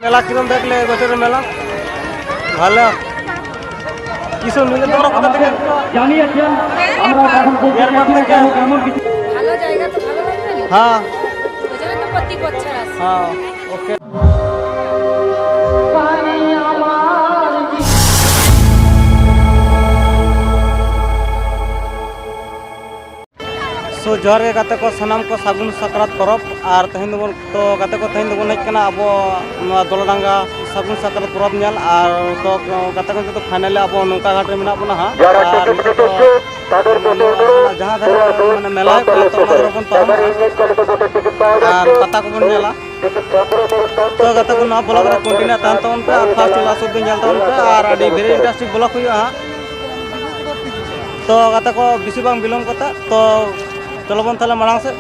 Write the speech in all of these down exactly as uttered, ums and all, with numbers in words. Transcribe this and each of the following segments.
মেলা কিরম দেখলে এবছরের মেলা? ভালো। কিশোর মিলে তোমরা কোথা থেকে? জানিয়েছেন, আমরা এখন বলতে চাই যে কেন, কেমন কিছু ভালো জায়গা তো ভালো লাগবে না? হ্যাঁ। ওই জন্য তো প্রতি বছর আসে। হ্যাঁ, ওকে। So, ᱡᱚᱦᱟᱨ ᱜᱮ ᱜᱟᱛᱮ ᱠᱚ, ᱥᱟᱱᱟᱢ ᱠᱚ ᱥᱟᱹᱜᱩᱱ ᱥᱟᱠᱨᱟᱛ ᱯᱚᱨᱚᱵᱽ᱾ ᱟᱨ ᱛᱮᱦᱮᱧ ᱫᱚᱵᱚᱱ, ᱛᱚ ᱜᱟᱛᱮ ᱠᱚ, ᱛᱮᱦᱮᱧ ᱫᱚᱵᱚᱱ ᱦᱮᱡ ᱠᱟᱱᱟ ᱟᱵᱚ ᱱᱚᱣᱟ ᱫᱚᱞᱰᱟᱸᱜᱟ ᱥᱟᱹᱜᱩᱱ ᱥᱟᱠᱨᱟᱛ ᱯᱚᱨᱚᱵᱽ ᱧᱮᱞ᱾ ᱟᱨ ᱛᱚ ᱜᱟᱛᱮ ᱠᱚ, ᱱᱤᱛᱚᱜ ᱫᱚ finally ᱟᱵᱚ ᱱᱚᱝᱠᱟ ᱜᱷᱟᱴ ᱨᱮ ᱢᱮᱱᱟᱜ ᱵᱚᱱᱟ ᱦᱟᱸᱜ᱾ ᱟᱨ ᱱᱤᱛᱚᱜ ᱫᱚ ᱱᱚᱣᱟ ᱡᱟᱦᱟᱸ ᱫᱷᱟᱨᱮ ᱢᱟᱱᱮ ᱢᱮᱞᱟ ᱦᱩᱭᱩᱜ ᱠᱟᱱᱟ, ᱛᱚ ᱚᱱᱟ ᱫᱷᱟᱨᱮ ᱵᱚᱱ ᱯᱟᱨᱚᱢᱚᱜᱼᱟ ᱟᱨ ᱯᱟᱛᱟ ᱠᱚᱵᱚᱱ ᱧᱮᱞᱟ᱾ ᱛᱚ ᱜᱟᱛᱮ ᱠᱚ, ᱱᱚᱣᱟ vlog ᱨᱮ continue ᱛᱟᱦᱮᱱ ᱛᱟᱵᱚᱱ ᱯᱮ ᱟᱨ first ᱞᱟᱥᱴ ᱚᱵᱫᱤ ᱧᱮᱞ ᱛᱟᱵᱚᱱ ᱯᱮ, ᱟᱨ ᱟᱹᱰᱤ very interesting vlog ᱦᱩᱭᱩᱜᱼᱟ ᱦᱟᱸᱜ᱾ ᱛᱚ ᱜᱟᱛᱮ ᱠᱚ, ᱵᱮᱥᱤ ᱵᱟᱝ ᱵᱤᱞᱚᱢ ᱠᱟᱛᱮ, ᱛᱚ ᱪᱚᱞᱚ ᱵᱚᱱ ᱛᱟᱦᱚᱞᱮ ᱢᱟᱲᱟᱝ ᱥᱮᱫ᱾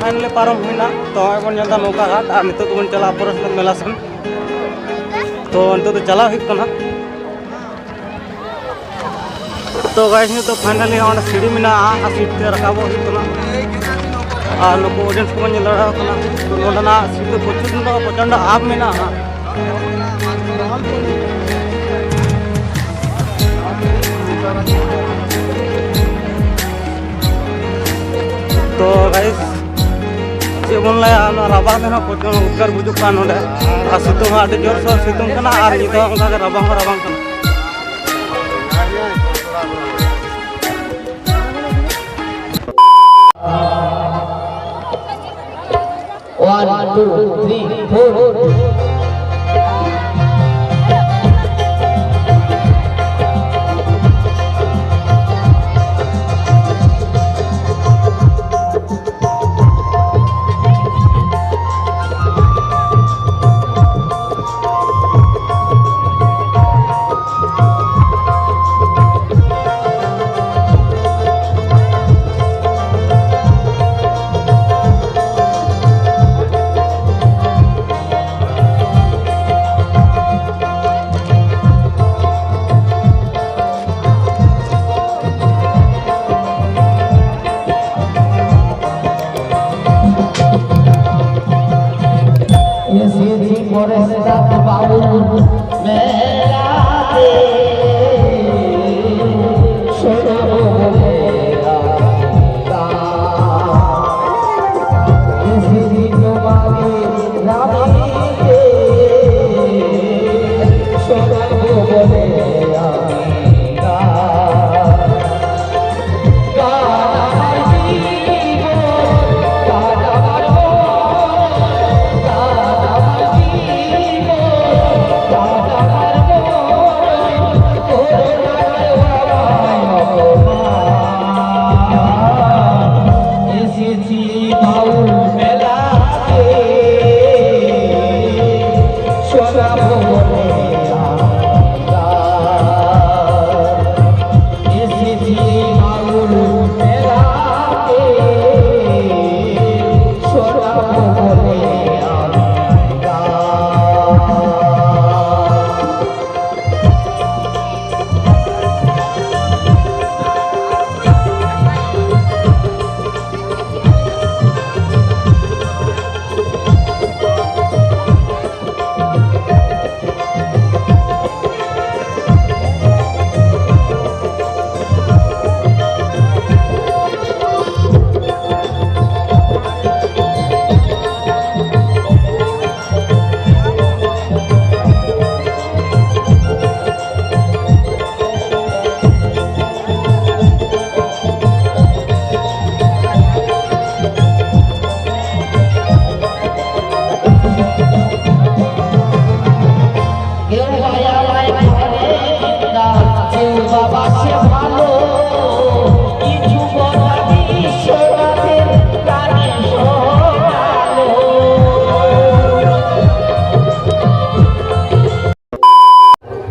Finally ᱯᱟᱨᱚᱢ ᱦᱩᱭᱱᱟ᱾ ᱛᱚ ᱱᱚᱜᱼᱚᱭ ᱵᱚᱱ ᱧᱮᱞ ᱮᱫᱟ ᱱᱚᱝᱠᱟ ᱜᱷᱟᱴ, ᱟᱨ ᱱᱤᱛᱚᱜ ᱫᱚᱵᱚᱱ ᱪᱟᱞᱟᱜᱼᱟ ᱯᱚᱨᱮ ᱥᱮᱫ ᱢᱮᱞᱟ ᱥᱮᱱ᱾ ᱛᱚ ᱱᱤᱛᱚᱜ ᱫᱚ ᱪᱟᱞᱟᱣ ᱦᱩᱭᱩᱜ ᱠᱟᱱᱟ᱾ ᱛᱚ guys, ᱱᱤᱛᱚᱜ finally ᱚᱸᱰᱮ ᱥᱤᱲᱤ ᱢᱮᱱᱟᱜᱼᱟ, ᱟᱨ ᱥᱤᱲᱤ ᱛᱮ ᱨᱟᱠᱟᱵᱚᱜ ᱦᱩᱭᱩᱜ ᱠᱟᱱᱟ᱾ ᱟᱨ ᱱᱩᱠᱩ audience ᱠᱚᱵᱚᱱ ᱧᱮᱞ ᱫᱟᱲᱮᱭᱟᱠᱚ ᱠᱟᱱᱟ᱾ ᱛᱚ ᱱᱚᱸᱰᱮᱱᱟᱜ ᱥᱤᱲᱤ ᱫᱚ ᱯᱨᱚᱪᱩᱨ ᱫᱚ ᱯᱨᱚᱪᱚᱱᱰᱚ up ᱢᱮᱱᱟᱜᱼᱟ᱾ ᱛᱚ guys, ᱪᱮᱫ ᱵᱚᱱ ᱞᱟᱹᱭᱟ, ᱱᱚᱣᱟ ᱨᱟᱵᱟᱝ ᱫᱤᱱ ᱦᱚᱸ ᱯᱨᱚᱪᱩᱨ ᱩᱫᱽᱜᱟᱹᱨ ᱵᱩᱡᱩᱜ ᱠᱟᱱᱟ ᱱᱚᱸᱰᱮ, ᱟᱨ ᱥᱤᱛᱩᱝ ᱦᱚᱸ ᱟᱹᱰᱤ ᱡᱳᱨ ᱥᱳᱨ ᱥᱤᱛᱩᱝ ᱠᱟᱱᱟ, ᱟᱨ ᱧᱤᱫᱟᱹ ᱦᱚᱸ ᱚᱱᱠᱟ ᱜᱮ ᱨᱟᱵᱟᱝ ᱦᱚᱸ ᱨᱟᱵᱟᱝ ᱠᱟᱱᱟ᱾ One, two, three, four.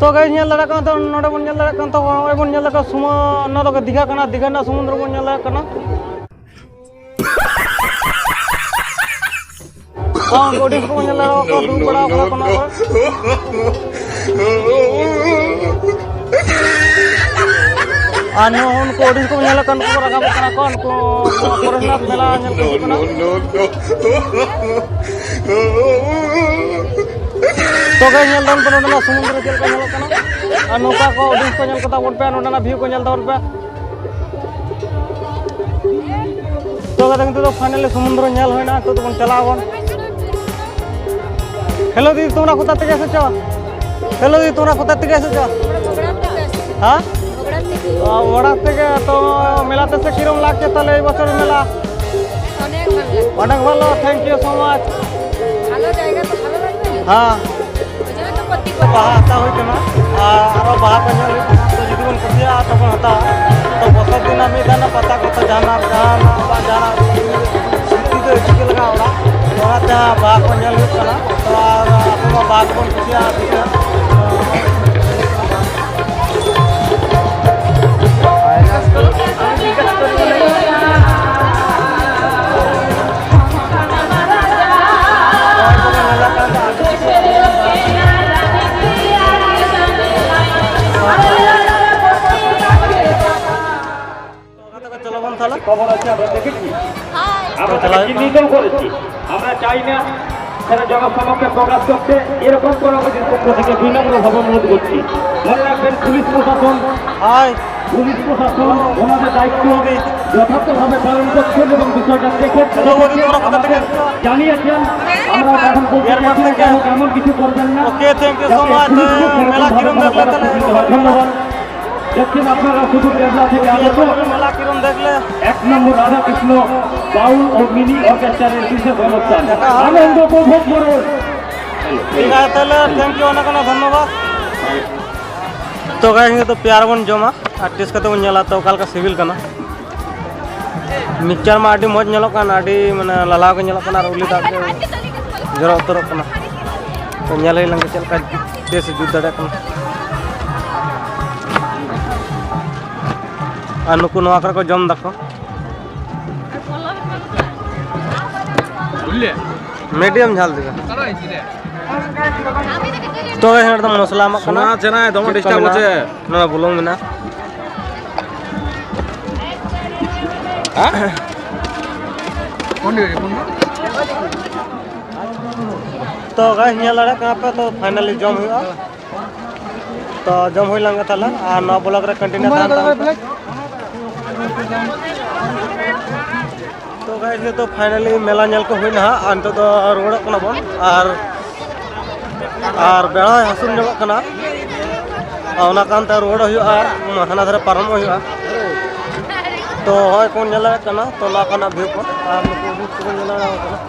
ᱛᱚ ᱜᱟᱭ ᱧᱮᱞ ᱫᱟᱲᱮᱭᱟᱜ ᱠᱟᱱᱟ, ᱛᱚ ᱱᱚᱰᱮ ᱵᱚᱱ ᱧᱮᱞ ᱫᱟᱲᱮᱭᱟᱜ ᱠᱟᱱᱟ, ᱛᱚ ᱱᱚᱜᱼᱚᱭ ᱵᱚᱱ ᱧᱮᱞ ᱫᱟᱲᱮᱭᱟᱜ ᱠᱟᱱᱟ ᱥᱩᱢᱩ-, ᱱᱚᱣᱟ ᱫᱚ ᱫᱤᱜᱷᱟ ᱠᱟᱱᱟ, ᱫᱤᱜᱷᱟ ᱨᱮᱱᱟᱜ ᱥᱩᱢᱩᱫᱨᱚ ᱵᱚᱱ ᱧᱮᱞ ᱫᱟᱲᱮᱭᱟᱜ ᱠᱟᱱᱟ᱾ ᱦᱚᱸ, ᱩᱱᱠᱩ audience ᱠᱚ ᱧᱮᱞ ᱫᱟᱲᱮᱭᱟᱜ ᱠᱟᱱᱟ, ᱫᱩᱲᱩᱵ ᱵᱟᱲᱟ ᱟᱠᱟᱱᱟ ᱠᱚ ᱱᱚᱣᱟ ᱠᱚᱨᱮ᱾ ᱟᱨ ᱱᱚᱣᱟ ᱩᱱᱠᱩ audience ᱠᱚ ᱧᱮᱞ ᱠᱟᱱ ᱩᱱᱠᱩ ᱠᱚ ᱨᱟᱠᱟᱵᱚᱜ ᱠᱟᱱᱟ ᱠᱚ, ᱩᱱᱠᱩ ᱱᱚᱣᱟ ᱯᱚᱨᱮᱥᱱᱟᱛᱷ ᱢᱮᱞᱟ ᱧᱮᱞ ᱠᱚ ᱦᱤᱡᱩᱜ ᱠᱟᱱᱟ᱾ ᱛᱚᱵᱮ ᱧᱮᱞ ᱛᱟᱵᱚᱱ ᱯᱮ ᱱᱚᱰᱮᱱᱟᱜ ᱥᱩᱢᱩᱫᱨᱚ ᱪᱮᱫ ᱞᱮᱠᱟ ᱧᱮᱞᱚᱜ ᱠᱟᱱᱟ᱾ ᱟᱨ ᱱᱚᱝᱠᱟ ᱠᱚ audience ᱠᱚ ᱧᱮᱞ ᱠᱚ ᱛᱟᱵᱚᱱ ᱯᱮ, ᱱᱚᱰᱮᱱᱟᱜ view ᱠᱚ ᱧᱮᱞ ᱛᱟᱵᱚᱱ ᱯᱮ᱾ ᱛᱚ ᱜᱟᱛᱮ, ᱱᱤᱛᱚᱜ ᱫᱚ finally ᱥᱩᱢᱩᱫᱨᱚ ᱧᱮᱞ ᱦᱩᱭᱱᱟ, ᱱᱤᱛᱚᱜ ᱫᱚᱵᱚᱱ ᱪᱟᱞᱟᱜ ᱟᱵᱚᱱ। হ্যালো দিদি, তোমরা কোথা থেকে এসেছো? হ্যালো দিদি, তোমরা কোথা থেকে এসেছো? হ্যাঁ? ওড়া থেকে। তো মেলাতে এসে কিরম লাগছে তাহলে এই বছর মেলা? অনেক ভালো লাগছে। অনেক ভালো, thank you so much। ভালো জায়গা তো ভালো লাগবে না? হ্যাঁ। ওই জন্য তো প্রত্যেকবার। ᱵᱟᱦᱟ ᱦᱟᱛᱟᱣ ᱦᱩᱭ ᱠᱟᱱᱟ, ᱟᱨ ᱟᱨᱚ ᱵᱟᱦᱟ ᱠᱚ ᱧᱮᱞ ᱦᱩᱭᱩᱜ ᱠᱟᱱᱟ᱾ ᱛᱚ ᱡᱩᱫᱤ ᱵᱚᱱ ᱠᱩᱥᱤᱭᱟᱜᱼᱟ ᱛᱚᱵᱚᱱ ᱦᱟᱛᱟᱣᱟ᱾ ᱛᱚ ᱵᱚᱪᱷᱚᱨ ᱫᱤᱱ ᱨᱮ ᱢᱤᱫ ᱫᱷᱟᱣ ᱨᱮᱱᱟᱜ ᱯᱟᱛᱟ ᱠᱚ ᱥᱮ ᱡᱟᱦᱟᱱᱟᱜ, ᱡᱟᱦᱟᱱᱟᱜ ᱵᱟᱝ ᱡᱟᱦᱟᱱᱟᱜ ᱥᱤᱞᱯᱤ ᱫᱚ ᱤᱫᱤ ᱜᱮ ᱞᱟᱜᱟᱜᱼᱟ ᱚᱲᱟᱜ᱾ ᱚᱱᱟᱛᱮ ᱦᱟᱸᱜ ᱵᱟᱦᱟ ᱠᱚ ᱧᱮᱞ ᱦᱩᱭᱩᱜ ᱠᱟᱱᱟ᱾ ᱛᱚ ᱟᱨ ᱟᱵᱚ ᱢᱟ ᱵᱟᱦᱟ ᱠᱚᱵᱚᱱ ᱠᱩᱥᱤᱭᱟᱜᱼᱟ ᱟᱹᱰᱤ ᱜᱮ᱾ চলো বন্ধু, তাহলে। খবর আছে, আমরা দেখেছি। আমরা তো তারা চালাই। চিহ্নিতও করেছি। আমরা চাই না সেটা জনসমক্ষে প্রকাশ করতে। এরকম কর্মসূচির পক্ষ থেকে বিনম্রভাবে অনুরোধ করছি। মনে রাখবেন, পুলিশ প্রশাসন, হাই। পুলিশ প্রশাসন ওনাদের দায়িত্ব যথার্থভাবে পালন করছেন এবং বিষয়টা দেখে চলো বন্ধু, তোমরা কোথা থেকে এসছো? জানিয়েছেন। আমরা এখন বলতে এয়ারপোর্ট চাইছি না, থেকে। কেন এমন কিছু করবেন না। ওকে, thank you so যাতে much। পুলিশ সেরকম মেলা ভাবে কিরম কোনো দেখলে তাহলে? কর্মসূচি হয়। ধন্যবাদ। দেখছেন আপনারা শুধু কেবলা থেকে আগত। মেলা কিরম দেখলে? এক নম্বর রাধাকৃষ্ণ বাউল ও মিনি অর্কেস্ট্রার বিশেষ অনুষ্ঠান। দেখা হবে। আনন্দ উপভোগ করুন। ঠিক আছে, তাহলে thank you, অনেক অনেক ধন্যবাদ। তো গাইস, ᱱᱤᱛᱚᱜ ᱯᱮᱭᱟᱨ ᱵᱚᱱ ᱡᱚᱢᱟ ᱟᱨ ᱴᱮᱥᱴ ᱠᱟᱛᱮ ᱵᱚᱱ ᱧᱮᱞᱟ ᱛᱚ ᱚᱠᱟ ᱞᱮᱠᱟ ᱥᱤᱵᱤᱞ ᱠᱟᱱᱟ᱾ ᱢᱤᱠᱥᱪᱟᱨ ᱢᱟ ᱟᱹᱰᱤ ᱢᱚᱡᱽ ᱧᱮᱞᱚᱜ ᱠᱟᱱ, ᱟᱹᱰᱤ ᱢᱟᱱᱮ ᱞᱟᱞᱟᱣ ᱜᱮ ᱧᱮᱞᱚᱜ ᱠᱟᱱᱟ ᱟᱨ ᱩᱞᱤ ᱫᱟᱜ ᱜᱮ ᱡᱚᱨᱚ ᱩᱛᱟᱹᱨᱚᱜ ᱠᱟᱱᱟ᱾ ᱛᱚ ᱧᱮᱞ ᱦᱩᱭ ᱞᱮᱱ ᱜᱮ ᱪᱮᱫ ᱞᱮᱠᱟ ᱴᱮᱥᱴ ᱡᱩᱛ ᱫᱟᱲᱮᱭᱟᱜ ᱠᱟᱱᱟ᱾ ᱟᱨ ᱱᱩᱠᱩ ᱱᱚᱣᱟ ᱠᱚᱨᱮ ᱠᱚ ᱡᱚᱢ ᱫᱟᱠᱚ᱾ ᱢᱤᱰᱤᱭᱟᱢ ᱡᱷᱟᱞ ᱛᱮᱜᱮ᱾ ᱛᱚᱵᱮ ᱦᱚᱲ ᱫᱚ ᱢᱚᱥᱞᱟ ᱮᱢᱟᱜ ᱠᱟᱱᱟ᱾ ᱥᱳᱱᱟ ᱪᱮᱱᱟᱭ ᱫᱚᱢᱮ ᱪᱮᱫ ᱠᱚ disturb ᱢᱮᱱᱟᱜᱼᱟ? ᱦᱚᱪᱚᱭᱮᱫ᱾ ᱱᱚᱣᱟ ᱵᱩᱞᱩᱝ ᱢᱮᱱᱟᱜᱼᱟ᱾ ᱛᱚ guys, ᱧᱮᱞ ᱫᱟᱲᱮᱭᱟᱜ ᱠᱟᱱᱟ ᱯᱮ, ᱛᱚ finally ᱡᱚᱢ ᱦᱩᱭᱩᱜᱼᱟ᱾ ᱛᱚ ᱡᱚᱢ ᱦᱩᱭ ᱞᱮᱱ ᱜᱮ ᱛᱟᱦᱚᱞᱮ, ᱟᱨ ᱱᱚᱣᱟ vlog ᱨᱮ continue ᱛᱟᱦᱮᱱ ᱛᱟᱵᱚᱱ ᱯᱮ᱾ ᱛᱚ guys, ᱱᱤᱛᱚᱜ finally ᱢᱮᱞᱟ ᱧᱮᱞ ᱠᱚ ᱦᱩᱭᱱᱟ ᱦᱟᱸᱜ, ᱟᱨ ᱱᱤᱛᱚᱜ ᱫᱚ ᱨᱩᱣᱟᱹᱲᱚᱜ ᱠᱟᱱᱟ ᱵᱚᱱ, ᱟᱨ, ᱟᱨ ᱵᱮᱲᱟ ᱦᱚᱸᱭ ᱦᱟᱹᱥᱩᱨ ᱧᱚᱜᱚᱜ ᱠᱟᱱᱟ, ᱟᱨ ᱚᱱᱟ ᱠᱟᱨᱚᱱ ᱛᱮ ᱨᱩᱣᱟᱹᱲᱚᱜ ᱦᱩᱭᱩᱜᱼᱟ, ᱟᱨ ᱦᱟᱱᱟ ᱫᱷᱟᱨᱮ ᱯᱟᱨᱚᱢᱚᱜ ᱦᱩᱭᱩᱜᱼᱟ᱾ ᱛᱚ ᱦᱚᱸᱜᱼᱚᱭ ᱠᱚ ᱧᱮᱞ ᱫᱟᱲᱮᱭᱟᱜ ᱠᱟᱱᱟ, ᱛᱚ ᱱᱚᱣᱟ ᱠᱟᱱᱟ view point, ᱟᱨ ᱱᱩᱠᱩ view ᱠᱚᱵᱚᱱ ᱧᱮᱞ ᱫᱟᱲᱮᱭᱟᱜ ᱠᱟᱱᱟ᱾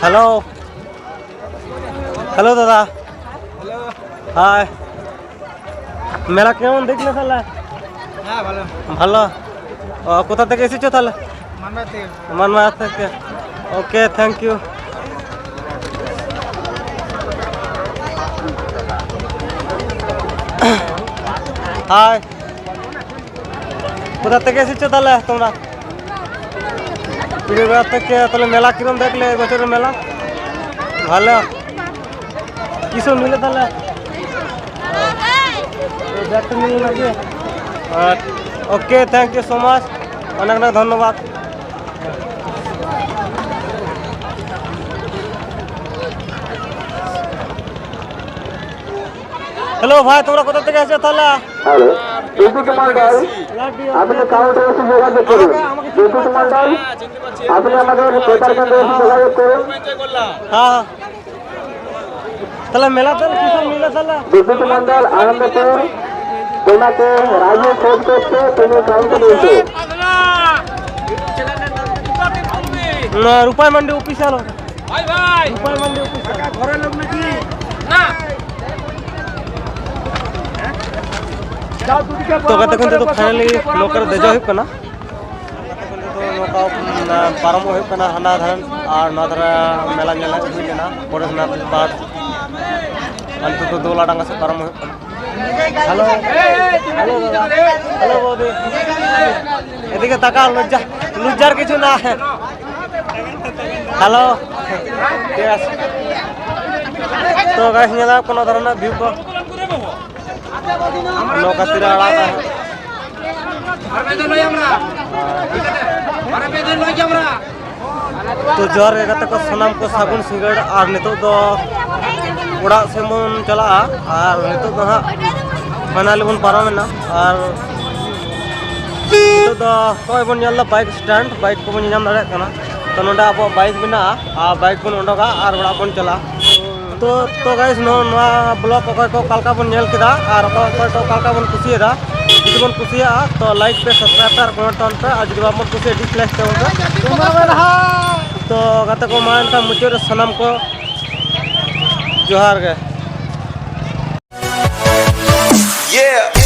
হ্যালো, হ্যালো দাদা। হাই। মেলা কেমন দেখলে তাহলে? হ্যাঁ, ভালো। ভালো। ও, কোথা থেকে এসেছো তাহলে? মানবাজার থেকে। মানবাজার থেকে। ওকে, thank you। হাই। কোথা থেকে এসেছো তাহলে তোমরা? পীরবেড়া থেকে। তাহলে মেলা কিরম দেখলে এবছরের মেলা? ভালো। কিসব নিলে তাহলে? এই ব্যাগটা নিলে নাকি? আর ওকে, thank you so much, অনেক অনেক ধন্যবাদ। হ্যালো ভাই, তোমরা কোথা থেকে এসেছো তাহলে? হ্যালো, বিদ্যুৎ মণ্ডল, আপনি কাউন্টারে এসে যোগাযোগ করুন। বিদ্যুৎ মণ্ডল, আপনি আমাদের ক্রেতার কেন্দ্রে এসে যোগাযোগ করুন। হ্যাঁ, হ্যাঁ। তাহলে মেলাতে কি সব মিলে তাহলে? বিদ্যুৎ মণ্ডল, আনন্দপুর, তোমাকে রাজু খোঁজ করছে, তুমি কাউন্টারে এসো। না, রূপাই মান্ডি অফিসিয়াল। ভাই, ভাই। রূপাই মান্ডি অফিসিয়াল। ঘরের লোক নাকি? না। তো গাইস, এখন তো finally ᱱᱚᱣᱟ ᱠᱚᱨᱮ ᱫᱮᱡᱚᱜ ᱦᱩᱭᱩᱜ ᱠᱟᱱᱟ᱾ ᱱᱚᱝᱠᱟ, ᱩᱢ, ᱯᱟᱨᱚᱢᱚᱜ ᱦᱩᱭᱩᱜ ᱠᱟᱱᱟ ᱦᱟᱱᱟ ᱫᱷᱟᱨᱮ, ᱟᱨ ᱱᱚᱣᱟ ᱫᱷᱟᱨᱮ ᱢᱮᱞᱟ ᱧᱮᱞ ᱦᱮᱡ ᱦᱩᱭ ᱞᱮᱱᱟ, ᱯᱚᱨᱮᱥᱱᱟᱛᱷ ᱯᱟᱨᱠ᱾ ᱟᱨ ᱱᱤᱛᱚᱜ ᱫᱚ ᱫᱳᱞᱟ ᱰᱟᱸᱜᱟ ᱥᱮᱫ ᱯᱟᱨᱚᱢ ᱦᱩᱭᱩᱜ ᱠᱟᱱᱟ᱾ ᱦᱮᱞᱳ, ᱦᱮᱞᱳ ᱫᱟᱫᱟ, ᱦᱮᱞᱳ ᱵᱟᱹᱵᱩ, ᱮᱫᱤᱠᱮ ᱛᱟᱠᱟᱣ, ᱞᱚᱡᱡᱟ, ᱞᱚᱡᱡᱟᱨ ᱠᱤᱪᱷᱩ ᱱᱟᱦᱤ᱾ ᱦᱮᱞᱳ, ᱴᱷᱤᱠ ᱟᱪᱷᱮ᱾ ᱛᱚ ᱜᱟᱭᱥ, ᱧᱮᱞᱟ ᱠᱳᱱᱳ ᱫᱷᱚᱨᱚᱱᱟᱜ ᱵᱷᱤᱭᱩ ᱠᱚ ᱱᱚᱝᱠᱟ ᱛᱤᱨᱮ ᱟᱲᱟᱜ ᱫᱟ᱾ ᱛᱚ ᱡᱚᱦᱟᱨ ᱜᱮ ᱜᱟᱛᱮ ᱠᱚ ᱥᱟᱱᱟᱢ ᱠᱚ, ᱥᱟᱹᱜᱩᱱ ᱥᱤᱸᱜᱟᱹᱲ᱾ ᱟᱨ ᱱᱤᱛᱚᱜ ᱫᱚ ᱚᱲᱟᱜ ᱥᱮᱱ ᱵᱚᱱ ᱪᱟᱞᱟᱜᱼᱟ᱾ ᱟᱨ ᱱᱤᱛᱚᱜ ᱫᱚ ᱦᱟᱸᱜ ᱯᱷᱟᱭᱱᱟᱞᱤ ᱵᱚᱱ ᱯᱟᱨᱚᱢᱮᱱᱟ᱾ ᱟᱨ ᱱᱤᱛᱚᱜ ᱫᱚ ᱱᱚᱜᱼᱚᱭ ᱵᱚᱱ ᱧᱮᱞ ᱮᱫᱟ ᱵᱟᱭᱤᱠ ᱥᱴᱮᱱᱰ, ᱵᱟᱭᱤᱠ ᱠᱚᱵᱚᱱ ᱧᱮᱞ ᱧᱟᱢ ᱫᱟᱲᱮᱭᱟᱜ ᱠᱟᱱᱟ᱾ ᱛᱚ ᱱᱚᱰᱮ ᱟᱵᱚᱣᱟᱜ ᱵᱟᱭᱤᱠ ᱢᱮᱱᱟᱜᱼᱟ, ᱟᱨ ᱵᱟᱭᱤᱠ ᱵᱚᱱ ᱚᱰᱚᱠᱟ ᱟᱨ ᱚᱲᱟᱜ ᱵᱚᱱ ᱪᱟᱞᱟᱜᱼᱟ᱾ ᱛᱚ, ᱛᱚ ᱜᱟᱭᱥ, ᱱᱚᱣᱟ, ᱱᱚᱣᱟ ᱵᱞᱚᱜ ᱚᱠᱚᱭ ᱠᱚ ᱚᱠᱟ ᱞᱮᱠᱟ ᱵᱚᱱ ᱧᱮᱞ ᱠᱮᱫᱟ ᱟᱨ ᱚᱠᱚᱭ, ᱚᱠᱚᱭ ᱠᱚ ᱚᱠᱟ ᱞᱮᱠᱟ ᱵᱚᱱ ᱠᱩᱥᱤᱭᱟᱫᱟ, ᱡᱩᱫᱤ ᱵᱚᱱ ᱠᱩᱥᱤᱭᱟᱜᱼᱟ ᱛᱚ ᱞᱟᱭᱤᱠ ᱯᱮ, ᱥᱟᱵᱥᱠᱨᱟᱭᱤᱵ ᱯᱮ ᱟᱨ ᱠᱚᱢᱮᱱᱴ ᱛᱟᱵᱚᱱ ᱯᱮ, ᱟᱨ ᱡᱩᱫᱤ ᱵᱟᱵᱚᱱ ᱠᱩᱥᱤᱭᱟᱜᱼᱟ ᱰᱤᱥᱞᱟᱭᱤᱠ ᱛᱟᱵᱚᱱ ᱯᱮ᱾ ᱛᱚ ᱜᱟᱛᱮ ᱠᱚ, ᱢᱟ ᱮᱱᱠᱷᱟᱱ ᱢᱩᱪᱟᱹᱫ ᱨᱮ ᱥᱟᱱᱟᱢ ᱠᱚ ᱡᱚᱦᱟᱨ ᱜᱮ᱾ Yeah.